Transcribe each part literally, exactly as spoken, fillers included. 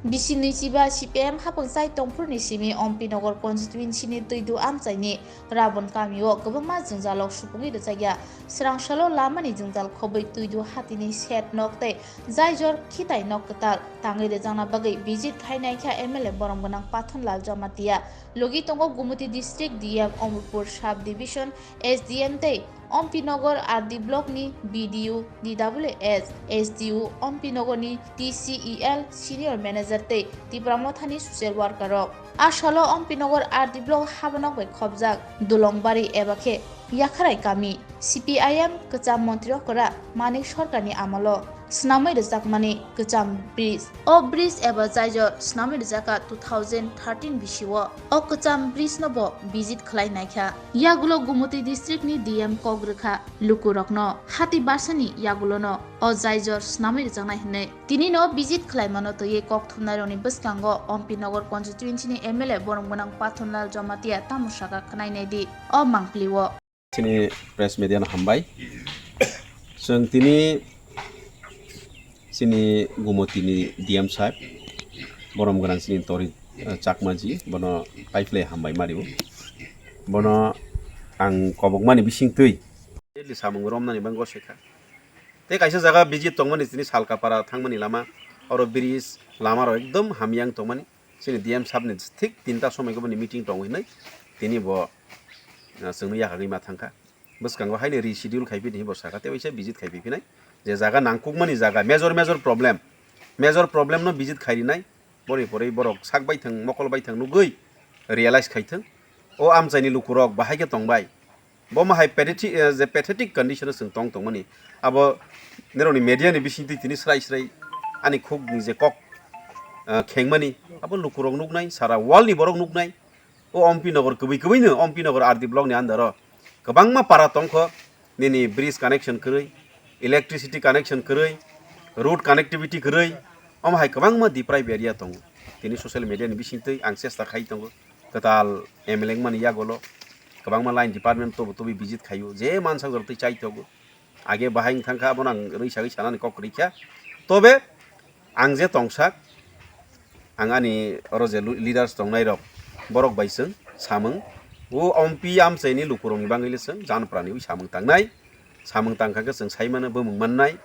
Bisi nwichiba C P I M hapang chai tongphurni simi Ompi Nogor constituency ni Twidu amchaini Rabon kamio kwbangma jwngjalo supungwi rwchakya. Swrang salo lamani jwngjal khobwi Twidu hatini shed nok tei jaijor khitai nok kwtal tangwi rwjakna bagwi visit khai naikha M L A borom gwnang Pathon Lal Jamatia. Logi tongo Gumoti district D M, Omorpur sub division S D M tei Ompi Nogor R D block ni B D O, D W S, S D O, Ompi Nogor ni T C E L, senior manager tei Tipra Motha ni social worker rok. A salo Ompi Nogor R D block habanok bai khobjak Dulongbari eba khe Yakharai kami. C P I M kwcham montri okra Manik Sarkar ni amolo swnamwi rwjakmani kwcham bridge. O bridge eba jaijor swnamwi rwjakha two thousand thirteen bisio. O kwcham bridge no bo visit khlai naikha. Yagulo Gumoti district ni D M kok rwkha lukurokno hati barsani yagulono o jaijor swnamwi rwjaknai hwnwi. Tinino visit khlaimano twiwi kok thumnairokni bwskango Ompi Nogor constituency ni M L A borom gwnang Pathon Lal Jamatia tamo saka khwnai naidi o mangpilio. Chini press media no hambai. Chwng tini chini Gumoti ni D M sahib, borom gwnang chini Tori, eh, Chakmaji, bono paiphlai hambai mario. Bono ang kobokmani bising twi. Daily samung romnani bangor sekha. Tei kaisa jaga visit tongmani chini Salkapara thangmani lama, oro bridge lama rok ekdom hamyang tongmani. Chini D M sahib ni thik tinta somoi khe boni meeting tongo hinwi tini bo, ah, chwngno yakarwi ma thangkha. Bwskango haino reschedule khai phidi hinwi bo sakha, tei waisa visit khai phi phinai. Je jaga nangkukmani jaga, major major problem, major problem no visit khai rinai. Boni pore borok sak baithang, mokol baithang nugwi realize khai thung. O amchaini lukurok bahai khe tongbai. Bo ma hai pathetic, eh, je pathetic condition o chwng tong tongmani. Abo nirokni media ni bisingtwi tini srai srai ani khukni je kok, eh, khengmani, abo lukurok nuknai, sara world ni borok nuknai. O Ompi Nogor kwbwi kwbwino, Ompi Nogor R D block ni under o kwbangma para tongkho, nini bridge connection kwrwi, electricity connection kwrwi, road connectivity kwrwi, omo hai kwbangma deprived area tongo. Tini social media ni bisingtwi ang chesta khai tongo, kwtal M L A wngmani yagulo kwbangma line department tobo tobwi visit khaio, je mansak jorok twi chai tongo. Age bahai wng thangkha, abono ang rwi sagwi sanani kok kwrwi kha. Tobe ang je tongsak, ang ani oro je lu-, leaders tongnairok, borok bai chwng samung, o Ompi amchaini lukurokni bagwi le chwng janprani wi samung tangnai. Samung tangkha khe chwng saimano bumung mannai.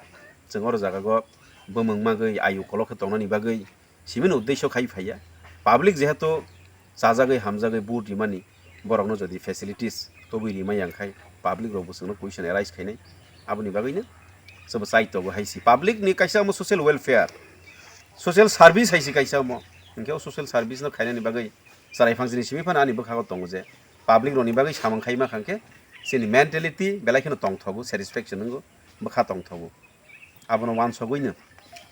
Chwng oro jaga go bumung magwi ayu kolok khe tongnani bagwi simi no uddesho khai phaiya. Public jehetu chajagwi hamjagwi vote rimani, borokno jodi facilities tobwi rima yang khai public rok bo chwngno question arise khainai. Aboni bagwino chwngbo chai tongo hai si public ni kaisa omo social welfare, social service hai si kaisa omo. Hinkhe o social service no khainani bagwi chwrai phangsini simi phano ani bwkhago tongo je public rokni bagwi samung khaima khankhe chini mentality belai kheno tongthogo, satisfaction wngo, bwkha tongthogo. Abono wansogwino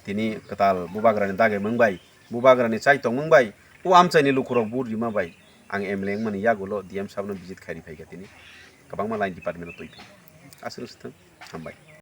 tini kwtal bubagrani dagimung bai, bubagrani chai tongmung bai, o amchaini lukurok vote rima bai ang M L A wngmani yagulo D M sahibno visit khairi phaikha tini kwbangma line department-o twi phai. Aswk wngsi thung, hambai.